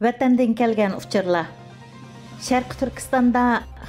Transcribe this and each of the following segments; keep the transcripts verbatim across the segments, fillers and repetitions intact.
ۋەتەندىن كەلگەن ئۇچۇرلار. شەرقىي تۈركىستاندا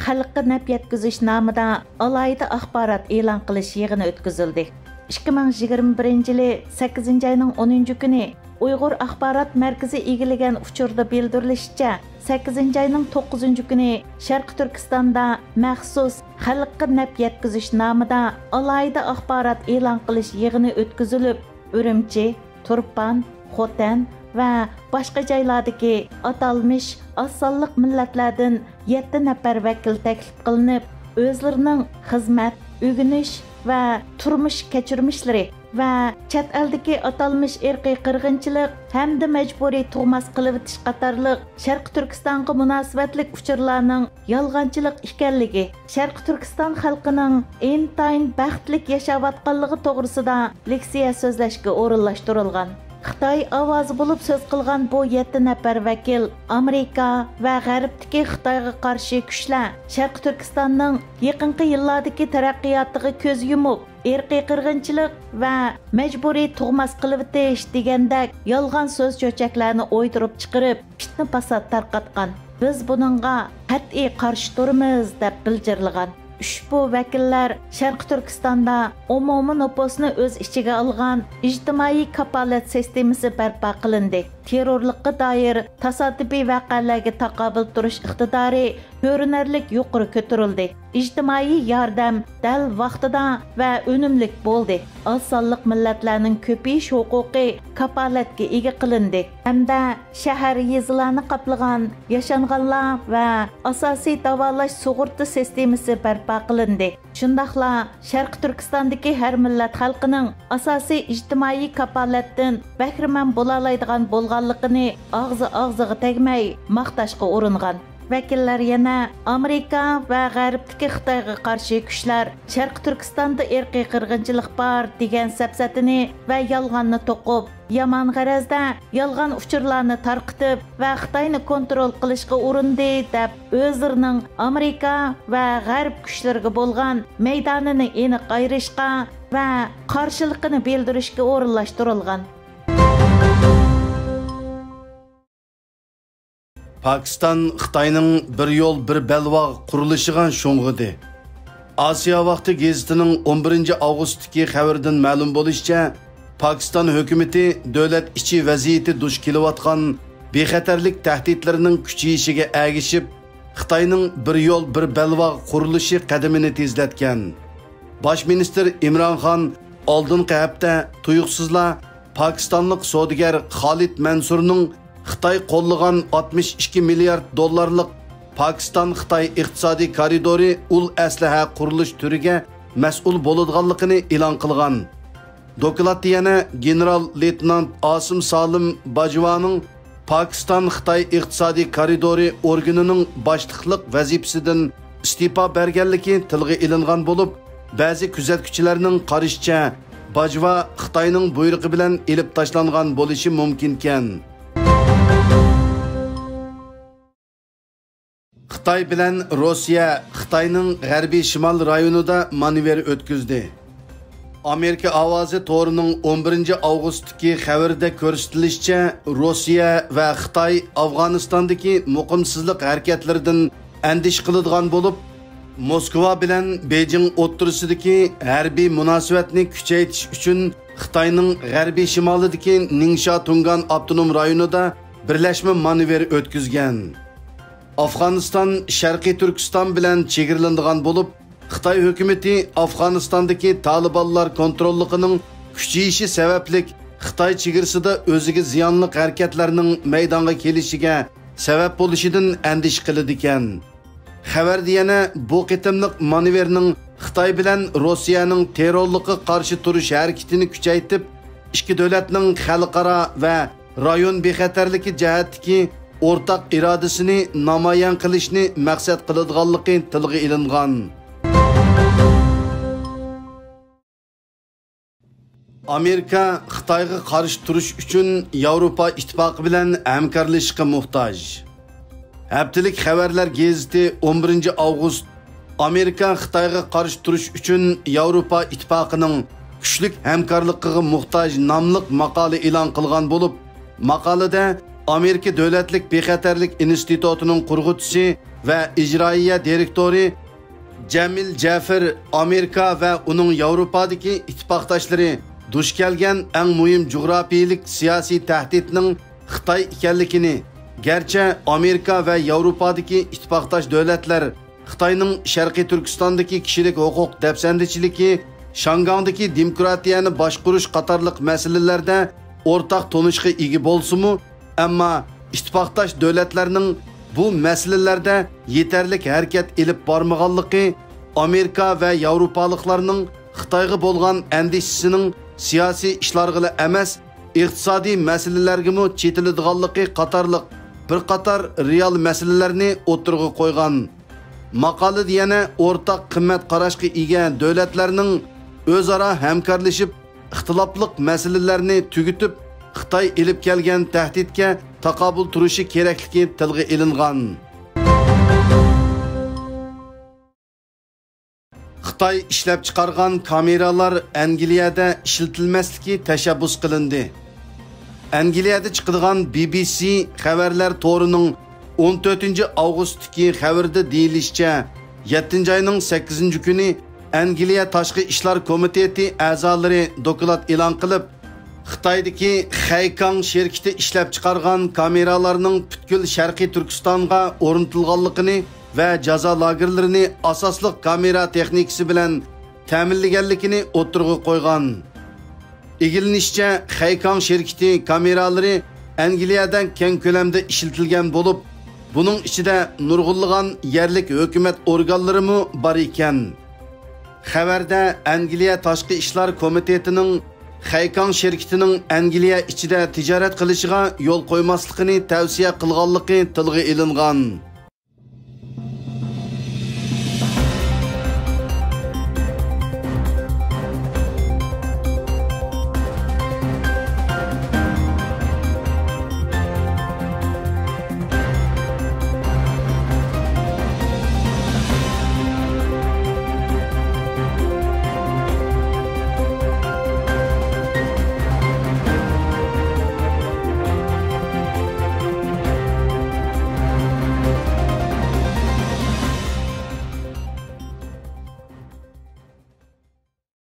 خەلققە نەپ يەتكۈزۈش نامىدا ئالاھىدە ئاخبارات ئېلان قىلىش يىغىنى ئۆتكۈزۈلدى. ئىككى مىڭ يىگىرمە بىرىنچى يىلى سەككىزىنچى ئاينىڭ ئونىنچى كۈنى ئۇيغۇر ئاخبارات مەركىزى ئىگىلىگەن ئۇچۇردا بىلدۈرۈلۈشىچە، سەككىزىنچى ئاينىڭ توققۇزىنچى كۈنى شەرقىي تۈركىستاندا مەخسۇس خەلققە نەپ يەتكۈزۈش نامىدا ئالاھىدە ئاخبارات ئېلان قىلىش يىغىنى ئۆتكۈزۈلۈپ، ئۈرۈمچى، تۇرپان، خوتەن ۋە باشقا جايلاردىكى ئاتالمىش ئاز سانلىق مىللەتلەردىن يەتتە نەپەر ۋەكىل تەكلىپ قىلىنىپ، ئۆزلىرىنىڭ خىزمەت، ئۆگىنىش ۋە تۇرمۇش كەچۈرمىشلىرى ۋە چەت ئەلدىكى ئاتالمىش ئىرقىي قىرغىنچىلىق ھەمدە مەجبۇرىي تۇغماس قىلىۋېتىش قاتارلىق شەرقىي تۈركىستانغا مۇناسىۋەتلىك ئۇچۇرلارنىڭ يالغانچىلىق ئىكەنلىكى، شەرقىي تۈركىستان خەلقىنىڭ ئىنتايىن بەختلىك ياشاۋاتقانلىقى توغرىسىدا لېكسىيە سۆزلەشكە ئورۇنلاشتۇرۇلغان. خىتاي ئاۋازى بولۇپ سۆز قىلغان بۇ يەتتە نەپەر ۋەكىل ئامېرىكا ۋە غەربتىكى خىتايغا قارشى كۈچلەر شەرقىي تۈركىستاننىڭ يېقىنقى يىللاردىكى تەرەققىياتىغا كۆز يۇمۇپ، ئىرقىي قىرغىنچىلىق ۋە مەجبۇرىي تۇغماس قىلىۋېتىش دېگەندەك يالغان سۆز چۆچەكلەرنى ئويدۇرۇپ چىقىرىپ، پىتنە-پاسات تارقاتقان. بىز بۇنىڭغا قەتئىي قارشى تۇرىمىز، دەپ بىلجىرلىغان. ئۇشبۇ ۋەكىللەر شەرقىي تۈركىستاندا ئومۇمىي نوپۇسنى ئۆز ئىچىگە ئالغان ئىجتىمائىي كاپالەت سىستېمىسى بەرپا قىلىندى. تېررورلۇققا دائىر تاسادىپىي ۋەقەلەرگە تاقابىل تۇرۇش ئىقتىدارى كۆرۈنەرلىك يۇقىرى كۆتۈرۈلدى. ئىجتىمائىي ياردەم دەل ۋاقتىدا ۋە ئۈنۈملۈك بولدى. ئاز سانلىق مىللەتلەرنىڭ كۆپىيىش ھوقۇقى كاپالەتكە ئىگە قىلىندى ھەمدە شەھەر، يېزىلارنى قاپلىغان ياشانغانلار ۋە ئاساسىي داۋالاش سۇغۇرتا سىستېمىسى بەرپا قىلىندى. شۇنداقلا شەرقىي تۈركىستاندىكى ھەر مىللەت خەلقىنىڭ ئاساسىي ئىجتىمائىي كاپالەتتىن بەھرىمەن بولالايدىغان بولغانلىقىنى ئاغزى-ئاغزىغا تەگمەي ماختاشقا ئۇرۇنغان. ۋەكىللەر يەنە ئامېرىكا ۋە غەربتىكى خىتايغا قارشى كۈچلەر شەرقىي تۈركىستاندا ئىرقىي قىرغىنچىلىق بار دېگەن سەپسەتىنى ۋە يالغاننى توقۇپ، يامان غەرەزدە يالغان ئۇچۇرلارنى تارقىتىپ ۋە خىتاينى كونترول قىلىشقا ئۇرۇندى، دەپ ئۆزلىرىنىڭ ئامېرىكا ۋە غەرب كۈچلىرىگە بولغان مەيدانىنى ئېنىق ئايرىشقا ۋە قارشىلىقىنى بىلدۈرۈشكە ئورۇنلاشتۇرۇلغان. پاكىستان خىتاينىڭ بىر يول، بىر بەلباغ قۇرۇلۇشىغا شۇڭغۇدى. ئاسىيا ۋاقتى گېزىتىنىڭ ئون بىرىنچى ئاۋغۇستتىكى خەۋىرىدىن مەلۇم بولۇشىچە، پاكىستان ھۆكۈمىتى دۆلەت ئىچى ۋەزىيىتى دۇچ كېلىۋاتقان بىخەتەرلىك تەھدىتلىرىنىڭ كۈچىيىشىگە ئەگىشىپ، خىتاينىڭ بىر يول، بىر بەلباغ قۇرۇلۇشى قەدىمىنى تېزلەتكەن. باش مىنىستىر ئىمران خان ئالدىنقى ھەپتە تۇيۇقسىزلا پاكىستانلىق سودىگەر خالىد مەنسۇرنىڭ خىتاي قوللىغان ئاتمىش ئىككى مىليارد دوللارلىق پاكىستان-خىتاي ئىقتىسادىي كارىدورى ئۇل ئەسلىھە قۇرۇلۇش تۈرىگە مەسئۇل بولىدىغانلىقىنى ئېلان قىلغان. دوكلاتتا يەنە گېنېرال لېيتېنانت ئاسىم سالىم باجۋانىڭ پاكىستان-خىتاي ئىقتىسادىي كارىدورى ئورگىنىنىڭ باشلىقلىق ۋەزىپىسىدىن ئىستېپا بەرگەنلىكى تىلغا ئېلىنغان بولۇپ، بەزى كۆزەتكۈچىلەرنىڭ قارىشىچە، باجۋا خىتاينىڭ بۇيرۇقى بىلەن ئېلىپ تاشلانغان بولۇشى مۇمكىنكەن. خىتاي بىلەن روسىيە خىتاينىڭ غەربىي شىمال رايونىدا مانېۋىر ئۆتكۈزدى. ئامېرىكا ئاۋازى تورىنىڭ ئون بىرىنچى ئاۋغۇستتىكى خەۋىرىدە كۆرسىتىلىشىچە، روسىيە ۋە خىتاي ئافغانىستاندىكى مۇقىمسىزلىق ھەرىكەتلىرىدىن ئەندىشە قىلىدىغان بولۇپ، موسكۋا بىلەن بېيجىڭ ئوتتۇرىسىدىكى ھەربىي مۇناسىۋەتنى كۈچەيتىش ئۈچۈن خىتاينىڭ غەربىي شىمالىدىكى نىڭشا تۇڭگان ئاپتونوم رايونىدا بىرلەشمە مانېۋىر ئۆتكۈزگەن. ئافغانىستان شەرقىي تۈركىستان بىلەن چېگرىلىنىدىغان بولۇپ، خىتاي ھۆكۈمىتى ئافغانىستاندىكى تالىبانلار كونتروللۇقىنىڭ كۈچىيىشى سەۋەبلىك خىتاي چېگرىسىدا ئۆزىگە زىيانلىق ھەرىكەتلەرنىڭ مەيدانغا كېلىشىگە سەۋەب بولۇشىدىن ئەندىشە قىلىدىكەن. خەۋەردە يەنە بۇ قېتىملىق مانېۋىرنىڭ خىتاي بىلەن روسىيەنىڭ تېررورلۇققا قارشى تۇرۇش ھەرىكىتىنى كۈچەيتىپ، ئىككى دۆلەتنىڭ خەلقئارا ۋە رايون بىخەتەرلىكى جەھەتتىكى ئورتاق ئىرادىسىنى نامايان قىلىشنى مەقسەت قىلىدىغانلىقى تىلغا ئېلىنغان. ئامېرىكا خىتايغا قارشى تۇرۇش ئۈچۈن ياۋروپا ئىتتىپاقى بىلەن ھەمكارلىشىشقا موھتاج. ھەپتىلىك خەۋەرلەر گېزىتى ئون بىرىنچى ئاۋغۇست ئامېرىكا خىتايغا قارشى تۇرۇش ئۈچۈن ياۋروپا ئىتتىپاقىنىڭ كۈچلۈك ھەمكارلىقىغا موھتاج ناملىق ماقالە ئېلان قىلغان بولۇپ، ماقالىدە ئامېرىكا دۆلەتلىك بىخەتەرلىك ئىنستىتۇتىنىڭ قۇرغۇچىسى ۋە ئىجرائىيە دىرېكتورى جەمىل جەفىر ئامېرىكا ۋە ئۇنىڭ ياۋروپادىكى ئىتتىپاقداشلىرى دۇچ كەلگەن ئەڭ مۇھىم جۇغراپىيىلىك سىياسىي تەھدىتنىڭ خىتاي ئىكەنلىكىنى، گەرچە ئامېرىكا ۋە ياۋروپادىكى ئىتتىپاقداش دۆلەتلەر خىتاينىڭ شەرقىي تۈركىستاندىكى كىشىلىك ھوقۇق دەپسەندىچىلىكى، شاڭگاڭدىكى دېموكراتىيەنى باشقۇرۇش قاتارلىق مەسىلىلەردە ئورتاق تونۇشقا ئىگە بولسىمۇ، ئەمما ئىتتىپاقداش دۆلەتلەرنىڭ بۇ مەسىلىلەردە يېتەرلىك ھەرىكەت ئېلىپ بارمىغانلىقى ئامېرىكا ۋە ياۋروپالىقلارنىڭ خىتايغا بولغان ئەندىشىسىنىڭ سىياسىي ئىشلارغىلا ئەمەس، ئىقتىسادىي مەسىلىلەرگىمۇ چېتىلىدىغانلىقى قاتارلىق بىر قاتار رېئال مەسىلىلەرنى ئوتتۇرىغا قويغان. ماقالىدە يەنە ئورتاق قىممەت قاراشقا ئىگە دۆلەتلەرنىڭ ئۆزئارا ھەمكارلىشىپ، ئىختىلاپلىق مەسىلىلەرنى تۈگىتىپ، خىتاي ئېلىپ كەلگەن تەھدىتكە تاقابىل تۇرۇشى كېرەكلىكى تىلغا ئېلىنغان. خىتاي ئىشلەپچىقارغان كامېرالار ئەنگلىيەدە ئىشلىتىلمەسلىكى تەشەببۇس قىلىندى. ئەنگلىيەدە چىقىدىغان بى بى سى خەۋەرلەر تورىنىڭ ئون تۆتىنچى ئاۋغۇستتىكى خەۋىرىدە دېيىلىشىچە، يەتتىنچى ئاينىڭ سەككىزىنچى كۈنى ئەنگلىيە تاشقى ئىشلار كومىتېتى ئەزالىرى دوكلات ئېلان قىلىپ، خىتايدىكى خەيكاڭ شىركىتى ئىشلەپچىقارغان كامېرالارنىڭ پۈتكۈل شەرقىي تۈركىستانغا ئورنىتىلغانلىقىنى ۋە جازا لاگېرلىرىنى ئاساسلىق كامېرا تېخنىكىسى بىلەن تەمىنلىگەنلىكىنى ئوتتۇرىغا قويغان. ئىگىلىنىشىچە، خەيكاڭ شىركىتى كامېرالىرى ئەنگلىيەدە كەڭ كۆلەمدە ئىشلىتىلگەن بولۇپ، بۇنىڭ ئىچىدە نۇرغۇنلىغان يەرلىك ھۆكۈمەت ئورگانلىرىمۇ بار ئىكەن. خەۋەردە ئەنگلىيە تاشقى ئىشلار كومىتېتىنىڭ خەيكاڭ شىركىتىنىڭ ئەنگلىيە ئىچىدە تىجارەت قىلىشىغا يول قويماسلىقىنى تەۋسىيە قىلغانلىقى تىلغا ئېلىنغان.